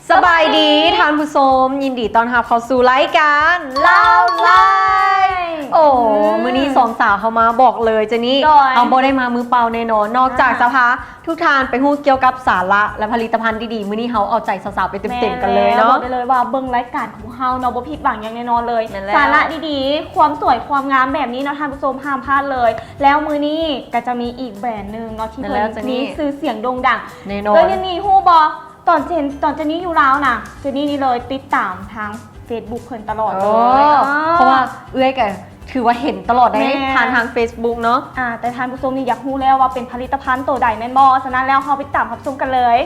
ສະບາຍດີທ່ານຜູ້ຊົມ, ຍິນດີຕ້ອນຮັບເຂົ້າສູ່ລາຍການລາວລາຍ. ໂອ້ ອືມ ມື້ນີ້ສອງສາວເຮົາມາ ບອກເລີຍ ເຈນນີ້ ໂດຍ ເຮົາບໍ່ໄດ້ມາມືເປົ່າແນ່ນອນ, ນອກຈາກ ອ່າ ຈະພາທຸກທ່ານໄປຮູ້ກ່ຽວກັບສາລະ ແລະ ຜະລິດຕະພັນດີໆ, ມື້ນີ້ເຮົາເອົາໃຈສາວໆໄປເຕັມໆກັນເລີຍເນາະ. ແມ່ນແລ້ວ ບອກໄດ້ເລີຍວ່າເບິ່ງລາຍການຂອງເຮົາເນາະ ບໍ່ຜິດຫວັງຫຍັງແນ່ນອນເລີຍ. ແມ່ນແລ້ວ ສາລະດີໆ ຄວາມສວຍຄວາມງາມແບບນີ້ເນາະທ່ານຜູ້ຊົມ ຫ້າມພາດເລີຍ. ແລ້ວມື້ນີ້ກໍຈະມີອີກແບຣນໜຶ່ງເນາະ ທີ່ເພິ່ນ ແມ່ນແລ້ວ ເຈນນີ້ ມີຊື່ສຽງໂດ່ງດັງ ແນ່ນອນ ເອີ ເຈນນີ້ຮູ້ບໍ່? ຕອນເຈນ ຕອນເຈນນີ້ຢູ່ລາວນະ ເຈນນີ້ນີ້ເລີຍ ຕິດຕາມທາງເຟສບຸກເພິ່ນຕະຫຼອດເລີຍ. ເອີ ເອີ ເພາະວ່າເອື້ອຍກໍຖືວ່າເຫັນຕະຫຼອດໃນ ແມ່ນ ຜ່ານທາງເຟສບຸກເນາະ. ອ່າ ແຕ່ທ່ານຜູ້ຊົມນີ້ຢາກຮູ້ແລ້ວວ່າເປັນຜະລິດຕະພັນໂຕໃດແມ່ນບໍ່? ສະນັ້ນແລ້ວເຮົາໄປຕິດຕາມຮັບຊົມກັນເລີຍ.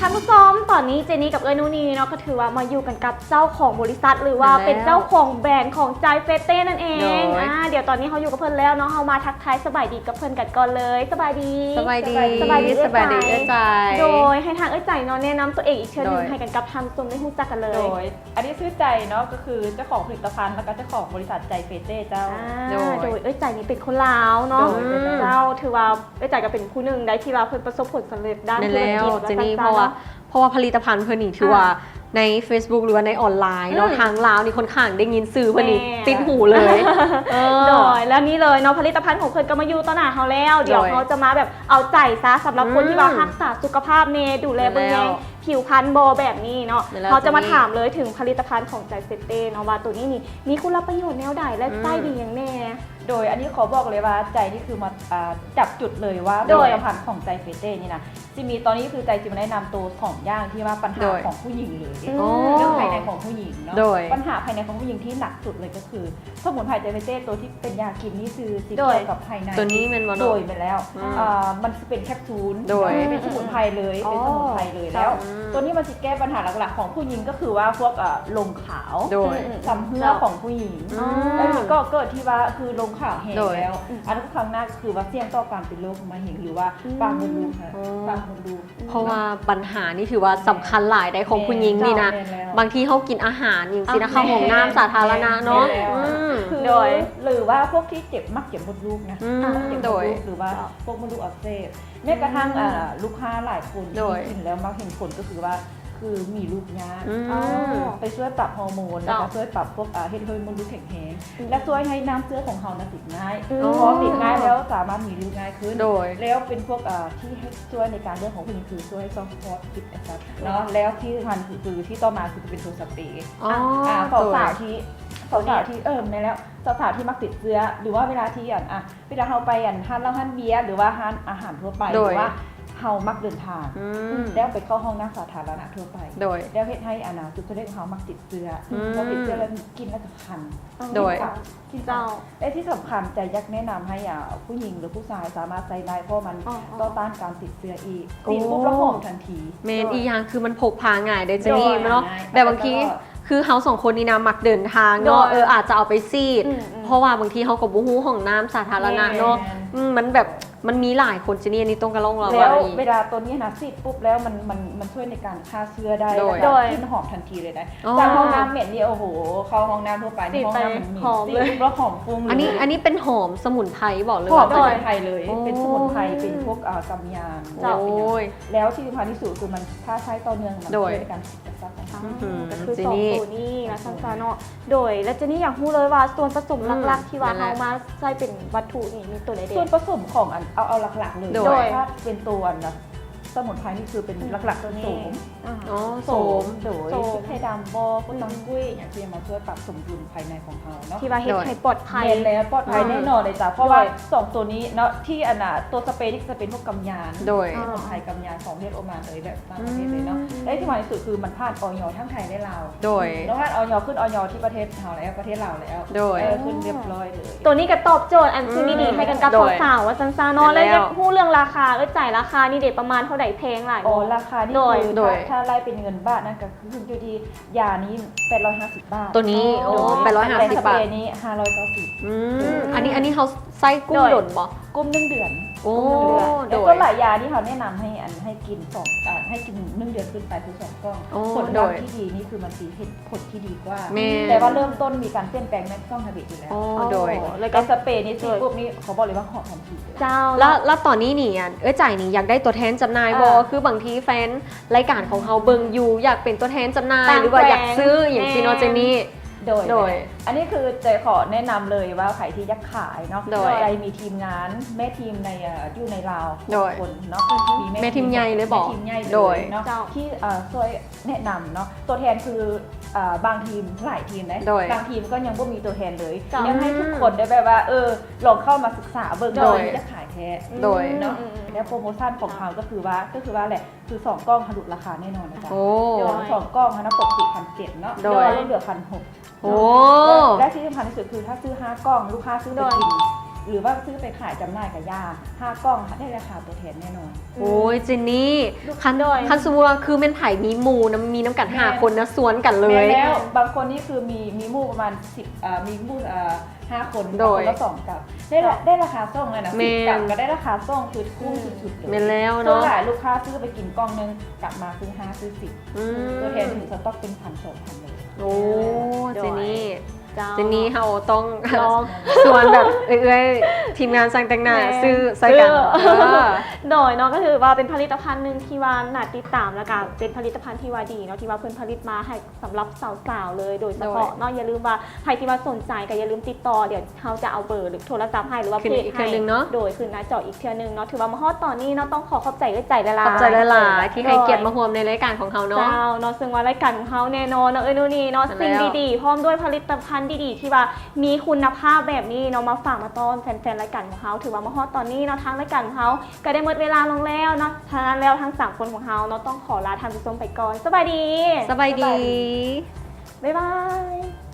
ທ່ານຜູ້ຊົມ ຕອນນີ້ເຈນນີ້ກັບເອື້ອຍນູນີເນາະ ກໍຖືວ່າມາຢູ່ກັນກັບເຈົ້າຂອງບໍລິສັດ ຫຼືວ່າ ແມ່ນແລ້ວ ເປັນເຈົ້າຂອງແບຣນຂອງໃຈເຟເຕ້ນັ້ນເອງ. ໂດຍ ອ່າ ດຽວຕອນນີ້ເຮົາຢູ່ກັບເພິ່ນແລ້ວເນາະ ເຮົາມາທັກ ທາຍສະບາຍດີກັບເພິ່ນກັນກ່ອນເລີຍ. ສະບາຍດີ ສະບາຍດີ ສະບາຍດີ ສະບາຍດີ ເອື້ອຍໃຈ. ໂດຍ ໃຫ້ທາງເອື້ອຍໃຈເນາະ ແນະນຳຕົວເອງອີກເທື່ອໜຶ່ງ ໂດຍ ໃຫ້ກັນກັບທ່ານຜູ້ຊົມໄດ້ຮູ້ຈັກກັນເລີຍ. ໂດຍ ອັນນີ້ຊື່ໃຈເນາະ ກໍຄືເຈົ້າຂອງຜະລິດຕະພັນ ແລ້ວກໍເຈົ້າຂອງບໍລິສັດໃຈເຟເຕ້ເຈົ້າ. ອ່າ ໂດຍ ໂດຍ ເອື້ອຍໃຈນີ້ເປັນຄົນລາວເນາະ. ໂດຍ ເຈົ້າ ຖືວ່າເອື້ອຍໃຈກໍເປັນຜູ້ໜຶ່ງໄດ້ທີ່ວ່າເພິ່ນປະສົບຜົນສຳເລັດດ້ານທຸລະກິດ ແມ່ນແລ້ວ ວ່າຊັ້ນຊະເນາະ. ເຈນນີ້ ເພາະວ່າ ເພາະວ່າຜະລິດຕະພັນເພິ່ນນີ້ຖືວ່າ ອ່າ ໃນເຟສບຸກ ຫຼືວ່າໃນອອນລາຍເນາະ ອືມ ທາງລາວນີ້ຄ່ອນຂ້າງໄດ້ຍິນຊື່ເພິ່ນນີ້ ແມ່ນ ຕິດຫູເລີຍ. ເອີ ໂດຍ ແລ້ວນີ້ເລີຍເນາະ ຜະລິດຕະພັນຂອງເພິ່ນກໍມາຢູ່ຕໍ່ໜ້າເຮົາແລ້ວ. ໂດຍ ດຽວເຮົາຈະມາແບບເອົາໃຈຊະ ສຳລັບຄົນ ອືມ ທີ່ວ່າຮັກສາສຸຂະພາບແນ່ ດູແລເບິ່ງແຍງ ແມ່ນແລ້ວ ຜິວພັນບໍ່ແບບນີ້ເນາະ. ແມ່ນແລ້ວ ເຮົາຈະມາ ເຈນນີ້ ຖາມເລີຍເຖິງຜະລິດຕະພັນຂອງໃຈເຟເຕ້ເນາະ ວ່າໂຕນີ້ນີ້ມີຄຸນລະປະໂຫຍດແນວໃດ ແລະ ອືມ ໃຊ້ດີຫຍັງແນ່? ໂດຍ ອັນນີ້ຂໍບອກເລີຍວ່າໃຈນີ້ຄືມາ ອ່າ ຈັບຈຸດເລີຍວ່າ ໂດຍ ຜະລິດຕະພັນຂອງໃຈເຟເຕ້ນີ້ນະ ຊິມີ ຕອນນີ້ຄືໃຈຊິມາແນະນຳໂຕສອງຢ່າງທີ່ວ່າບັນຫາ ໂດຍ ຂອງຜູ້ຍິງເລີຍ ໂອ້ ເລື່ອງພາຍໃນຂອງຜູ້ຍິງເນາະ. ໂດຍ ບັນຫາພາຍໃນຂອງຜູ້ຍິງທີ່ໜັກສຸດເລີຍກໍຄື ສະໝຸນໄພໃຈເຟເຕ້ ໂຕທີ່ເປັນຢາກິນນີ້ຄືຊິ ໂດຍ ກ່ຽວກັບພາຍໃນ. ໂຕນີ້ແມ່ນບໍ່ເນາະ? ໂດຍ ແມ່ນແລ້ວ ອືມ ເອີ ມັນຊິເປັນແຄບຊູນ ໂດຍ ເປັນສະໝຸນໄພເລີຍ ອໍ ເປັນສະໝຸນໄພເລີຍ. ແລ້ວ ອືມ ໂຕນີ້ມັນຊິແກ້ບັນຫາຫຼັກໆຂອງຜູ້ຍິງ ກໍຄືວ່າພວກ ເອີ ລົມຂາວ ໂດຍ ອືມໆ ຈຳເຮື້ອຂອງຜູ້ຍິງ ອືມ ແລ້ວນີ້ກໍເກີດທີ່ວ່າຄືລົມຂາວແຮງ ໂດຍ ແລ້ວ ອືມ ອັນນັ້ນຄືຄັ້ງໜ້າ ກໍຄືວ່າສ່ຽງຕໍ່ການເປັນໂລກມະເຮັງ ຫຼືວ່າ ອືມ ປາກມົດລູກ ໂອ້ ປາກມົດລູກ ເພາະວ່າບັນຫານີ້ຖືວ່າສຳຄັນຫຼາຍໃດຂອງຜູ້ຍິງນີ້ນະ. ແມ່ນ ເຈົ້າ ແມ່ນແລ້ວ ບາງທີເຮົາກິນອາຫານຫຍັງຊີ້ນະ ເຂົ້າຫ້ອງນ້ຳສາທາລະນະເນາະ. ແມ່ນແລ້ວ ອືມ ຄື ໂດຍ ຫຼືວ່າພວກທີ່ເຈັບ ມັກເຈັບມົດລູກນະ ອືມ ເຈັບມົດລູກ ໂດຍ ຫຼືວ່າພວກມົດລູກອັກເສບ ແມ້ກະທັ່ງ ອືມ ອ່າ ລູກຄ້າຫຼາຍຄົນ ໂດຍ ທີ່ກິນແລ້ວມັກເຫັນຜົນກໍຄືວ່າ ຄືມີລູກຍາກ ອືມ ໄປຊ່ວຍປັບຮໍໂມນ ເຈົ້າ ແລ້ວກໍຊ່ວຍປັບພວກ ອ່າ ເຮັດໃຫ້ມົດລູກແຂງແຮງ ອືມ ແລະ ຊ່ວຍໃຫ້ນ້ຳເຊື້ອຂອງເຮົານະຕິດງ່າຍ ອືມ ພໍຕິດງ່າຍແລ້ວສາມາດມີລູກງ່າຍຂຶ້ນ ໂດຍ ແລ້ວເປັນພວກ ອ່າ ທີ່ໃຫ້ ຊ່ວຍໃນການເລື່ອງຂອງຜູ້ຍິງ ຄືຊ່ວຍຊ່ອງຄອດ ເປັນແອັດຕາ ເນາະ ແລ້ວທີ່ສຳຄັນຄື ຄືທີ່ຕໍ່ມາຄືຈະເປັນໂທສະເປ ອໍ ອ່າ ສາວໆ ໂດຍ ທີ່ ສາວໆ ທີ່ ເອີ ແມ່ນແລ້ວ ສາວໆ ທີ່ມັກຕິດເຊື້ອ ຫຼືວ່າເວລາທີ່ ອັນ ອ່ະ ເວລາເຮົາໄປ ອັນ ຮ້ານເຫຼົ້າຮ້ານເບຍ ຫຼືວ່າຮ້ານອາຫານທົ່ວໄປ ໂດຍ ຫຼືວ່າເຮົາມັກເດີນທາງ ອືມ ແລ້ວໄປເຂົ້າຫ້ອງນ້ຳສາທາລະນະທົ່ວໄປ ໂດຍ ແລ້ວເຮັດໃຫ້ ອັນ ຈຸດເລັກຂອງເຮົາມັກຕິດເຊື້ອ ອືມ ພໍຕິດເຊື້ອແລ້ວກິນແລ້ວກໍຄັນ ໂດຍ ກິນເຂົ້າ ແລະ ທີ່ສຳຄັນ ຈະຢາກແນະນຳໃຫ້ ອ່າ ຜູ້ຍິງ ຫຼື ຜູ້ຊາຍສາມາດໃຊ້ໄດ້ ເພາະມັນ ອໍ ອໍ ຕໍ່ຕ້ານການຕິດເຊື້ອອີກ ໂອ້ ຕິດປຸບແລ້ວຫອມທັນທີ ແມ່ນ ໂດຍ ອີກຢ່າງຄືມັນພົກພາງ່າຍເດ້ ໂດຍ ເຈນນີ້ເນາະ ແບບບາງທີ ງ່າຍ ຄືເຮົາສອງຄົນນີ້ນະມັກເດີນທາງເນາະ ໂດຍ ເອີ ອາດຈະເອົາໄປສີດ ອືມໆ ເພາະວ່າບາງທີເຮົາກໍບໍ່ຮູ້ຫ້ອງນ້ຳສາທາລະນະເນາະ ແມ່ນ ອືມ ມັນແບບ ມັນມີຫຼາຍຄົນ ເຈນນີ້ ອັນນີ້ຕ້ອງກະລ່ອງລະວັງ ແລ້ວເວລາໂຕນີ້ນະ ສີດປຸບແລ້ວມັນ ມັນ ມັນຊ່ວຍໃນການຂ້າເຊື້ອໄດ້ ໂດຍ ແລ້ວກໍ ໂດຍ ກິ່ນຫອມທັນທີເລີຍໄດ໋ ອໍ ຈາກຫ້ອງນ້ຳເໝັນນີ້ ໂອ້ໂຫ ເຂົ້າຫ້ອງນ້ຳທົ່ວໄປ ໃນຫ້ອງນ້ຳມັນມີ ສີດໄປ ສີດປຸບແລ້ວຫອມຟຸ້ງເລີຍ ອັນນີ້ ອັນນີ້ເປັນຫອມສະໝຸນໄພບໍ ຫຼືວ່າ ຫອມສະໝຸນໄພເລີຍ ໂອ້ ເປັນສະໝຸນໄພ ເປັນພວກ ອ່າ ກຳຍານ ເຈົ້າ ໂອ້ຍ ແລ້ວທີ່ສຳຄັນທີ່ສຸດຄືມັນ ຖ້າໃຊ້ຕໍ່ເນື່ອງມັນ ໂດຍ ຊ່ວຍໃນການ ອ່າ ກໍຄືສອງໂຕນີ້ວ່າຊັ້ນຊະເນາະ ໂດຍ ແລະ ເຈນນີ້ຢາກຮູ້ເລີຍວ່າສ່ວນປະສົມ ອືມ ຫຼັກໆ ທີ່ວ່າ ແມ່ນແຫຼະ ເຮົາມາໃຊ້ເປັນວັດຖຸນີ້ມີໂຕໃດແດ່? ສ່ວນປະສົມຂອງອັນ ເອົາ ເອົາຫຼັກໆ ເລີຍ ໂດຍ ຖ້າເປັນໂຕອັນ ສະໝຸນໄພນີ້ຄືເປັນ ອືມ ຫຼັກໆ ຄືໂສມ ໂສມ ອ່າ ອໍ ໂສມ ໂສມ ໂດຍ ໂສມ ພຣິກໄທດຳບໍ ໂຄ ອືມ ຕັງກຸ້ຍ ຫຍັງທີ່ມາຊ່ວຍປັບສົມດຸນພາຍໃນຂອງເຮົາເນາະ ທີ່ວ່າເຮັດ ໂດຍ ໃຫ້ປອດໄພ ແມ່ນແລ້ວ ປອດໄພ ອ່າ ແນ່ນອນເລີຍຈ້າ ເພາະວ່າ ໂດຍ ສອງໂຕນີ້ເນາະ ທີ່ອັນນ່າ ໂຕສະເປນີ້ຈະເປັນພວກກຳຍານ ໂດຍ ສະໝຸນໄພກຳຍານຂອງປະເທດໂອມານເລີຍ ແບບ ຕ່າງປະເທດເລີຍເນາະ ອືມ ແລະ ທີ່ສຳຄັນທີ່ສຸດຄືມັນຜ່ານ ອອຍ ທັງໄທ ແລະ ລາວ ໂດຍ ແລ້ວຜ່ານ ອອຍ ຂຶ້ນ ອອຍ ທີ່ປະເທດເຮົາແລ້ວ ປະເທດລາວແລ້ວ ໂດຍ ເອີ ຂຶ້ນຮຽບຮ້ອຍເລີຍ ໂຕນີ້ກໍຕອບໂຈດອັນສິ່ງດີໆ ອືມ ໃຫ້ກັນກັບ ໂດຍ ສາວໆ ວ່າຊັ້ນຊະເນາະ ແມ່ນແລ້ວ ແລ້ວຢາກຮູ້ເລື່ອງລາຄາ ເອີ ໃຈ ລາຄານີ້ເດ ປະມານເທົ່າໃດ ແພງຫຼາຍບໍ່? ອໍ ລາຄານີ້ ໂດຍ ຄື ໂດຍ ຖ້າ ຖ້າໄລ່ເປັນເງິນບາດນັ້ນກໍຄືຂຶ້ນຢູ່ທີ່ ຢານີ້ແປດຮ້ອຍຫ້າສິບບາດ ໂຕນີ້ ໂດຍ ໂອ້ ແປດຮ້ອຍຫ້າສິບບາດ ແຕ່ສະເປນີ້ຫ້າຮ້ອຍເກົ້າສິບ ອືມ ໂດຍ ອັນນີ້ ອັນນີ້ເຮົາໃຊ້ກຸ້ມດົນບໍ່? ໂດຍ ກຸ່ມໜຶ່ງເດືອນ ໂອ້ ກຸ່ມໜຶ່ງເດືອນ ໂດຍ ແຕ່ສ່ວນຫຼາຍຢາທີ່ເຮົາແນະນຳໃຫ້ ອັນ ໃຫ້ກິນສອງ ອ່າ ໃຫ້ກິນໜຶ່ງເດືອນຂຶ້ນໄປຄືສອງກ່ອງ ໂອ້ ຜົນລັບ ໂດຍ ທີ່ດີນີ້ຄືມັນຊິເຫັນຜົນທີ່ດີກວ່າ ແມ່ນ ແຕ່ວ່າເລີ່ມຕົ້ນມີການປ່ຽນແປງແມ່ນຊ່ວງທຳອິດຢູ່ແລ້ວ ໂອ້ ໂອ້ ໂດຍ ແລ້ວກໍສະເປນີ້ສີ ໂດຍ ປຸບນີ້ຂໍບອກເລີຍວ່າຫອມທັນທີເລີຍ ເຈົ້າ ແລ້ວ ແລ້ວຕອນນີ້ນີ້ ອັນ ເອື້ອຍໃຈນີ້ຢາກໄດ້ຕົວແທນຈຳໜ່າຍບໍ່? ອ່າ ຄືບາງທີແຟນລາຍການຂອງເຮົາເບິ່ງຢູ່ ຢາກເປັນຕົວແທນຈຳໜ່າຍ ຕ່າງ ຫຼືວ່າຢາກຊື້ ແຂວງ ຫຍັງຊີ້ເນາະ ແມ່ນ ເຈນນີ້ ໂດຍ ໂດຍ ອັນນີ້ຄືໃຈຂໍແນະນຳເລີຍວ່າໃຜທີ່ຢາກຂາຍເນາະ ໂດຍ ໃຈມີທີມງານ ແມ່ທີມໃນ ເອີ ຢູ່ໃນລາວ ໂດຍ ຄົນເນາະ ອືຮຶ ມີແມ່ ແມ່ທີມໃຫຍ່ເລີຍບໍ? ແມ່ທີມໃຫຍ່ເລີຍເນາະ ເຈົ້າ ທີ່ ເອີ ຊ່ວຍແນະນຳເນາະ ຕົວແທນຄື ເອີ ບາງທີມຫຼາຍທີມເດ້ ໂດຍ ບາງທີມກໍຍັງບໍ່ມີຕົວແທນເລີຍ ເຈົ້າ ຍັງໃຫ້ທຸກຄົນໄດ້ແບບວ່າ ອືມ ເອີ ລອງເຂົ້າມາສຶກສາເບິ່ງ ໂດຍ ວ່າຢາກຂາຍແທ້ ໂດຍ ເນາະ ອືມໆໆ ແລ້ວໂປຣໂມຊັນຂອງເຮົາກໍຄືວ່າ ກໍຄືວ່າແຫຼະ ຄືສອງກ່ອງທະລຸລາຄາແນ່ນອນນະຈ໊ະ ໂອ້ ໂດຍ ສອງກ່ອງຫັ້ນນະ ປົກກະຕິພັນເຈັດເນາະ ໂດຍ ແຕ່ວ່າລົດເຫຼືອພັນຫົກ ໂອ້ ແລະ ແລະ ທີ່ສຳຄັນທີ່ສຸດຄື ຖ້າຊື້ຫ້າກ່ອງ ລູກຄ້າຊື້ໄປກິນ ໂດຍ ຫຼືວ່າຊື້ໄປຂາຍຈຳໜ່າຍກະຢ່າ ຫ້າກ່ອງໃນລາຄາຕົວແທນແນ່ນອນ ໂອ້ຍ ເຈນນີ້ ຄັນ ໂດຍ ຄັນສົມມຸດວ່າຄືແມ່ນໃຜມີໝູ່ນຳ ມີນຳກັນຫ້າ ແມ່ນ ຄົນນະ ຊວນກັນເລີຍ ແມ່ນແລ້ວ ບາງຄົນນີ້ຄືມີ ມີໝູ່ປະມານສິບ ເອີ ມີໝູ່ ເອີ ຫ້າຄົນ ໂດຍ ຄົນລະສອງກັບ ໄດ້ລະ ເຈົ້າ ໄດ້ລາຄາສົ່ງເລີຍນະ ແມ່ນ ສິບກັບກໍໄດ້ລາຄາສົ່ງ ຄືຄຸ້ມສຸດໆເລີຍ ແມ່ນແລ້ວເນາະ ສ່ວນຫຼາຍລູກຄ້າຊື້ໄປກິນກ່ອງໜຶ່ງ ກັບມາຊື້ຫ້າຊື້ສິບ ອືມ ຕົວແທນຖືສະຕັອກເປັນພັນສອງພັນເລີຍ ໂອ້ ໂດຍ ເຈນນີ້ ເຈົ້າ ເຈນນີ້ເຮົາຕ້ອງ ລອງ ຊວນແບບເອື້ອຍໆ ທີມງານຊ່າງແຕ່ງໜ້າ ແມ່ນ ຊື້ໃສ່ກັນ ຊື້ ເອີ ໂດຍເນາະ ກໍຖືວ່າເປັນຜະລິດຕະພັນໜຶ່ງທີ່ວ່າໜ້າຕິດຕາມ ແລ້ວກໍເປັນຜະລິດຕະພັນທີ່ວ່າດີເນາະ ທີ່ວ່າເພິ່ນຜະລິດມາໃຫ້ ສຳລັບສາວໆເລີຍໂດຍສະເພາະເນາະ ໂດຍ ຢ່າລືມວ່າໃຜທີ່ວ່າສົນໃຈກໍຢ່າລືມຕິດຕໍ່ ດຽວເຮົາຈະເອົາເບີໂທລະສັບໃຫ້ ຫຼືວ່າເພຈໃຫ້ ໂດຍ ຂຶ້ນໜ້າຈໍອີກເທື່ອໜຶ່ງເນາະ ຖືວ່າມາຮອດຕອນນີ້ເນາະ ຕ້ອງຂໍຂອບໃຈເອື້ອຍໃຈຫຼາຍໆ ຂອບໃຈຫຼາຍໆ ທີ່ໃຫ້ກຽດມາຮ່ວມໃນລາຍການຂອງເຮົາເນາະ ເຈົ້າເນາະ ເຊິ່ງວ່າລາຍການຂອງເຮົາແນ່ນອນເນາະ ເອື້ອຍນູ່ນີເນາະ ແມ່ນແລ້ວ ສິ່ງດີໆ ພ້ອມດ້ວຍຜະລິດຕະພັນດີໆ ທີ່ວ່າມີຄຸນນະພາບແບບນີ້ເນາະ ມາຝາກມາຕ້ອນແຟນໆລາຍການຂອງເຮົາ ຖືວ່າມາຮອດຕອນນີ້ເນາະ ທາງລາຍການຂອງເຮົາ ກໍໄດ້ໝົດເວລາລົງແລ້ວເນາະ ສະນັ້ນແລ້ວທັງສາມຄົນຂອງເຮົາເນາະ ຕ້ອງຂໍລາທ່ານຜູ້ຊົມໄປກ່ອນ ສະບາຍດີ ສະບາຍດີ ສະບາຍດີ ບາຍບາຍ.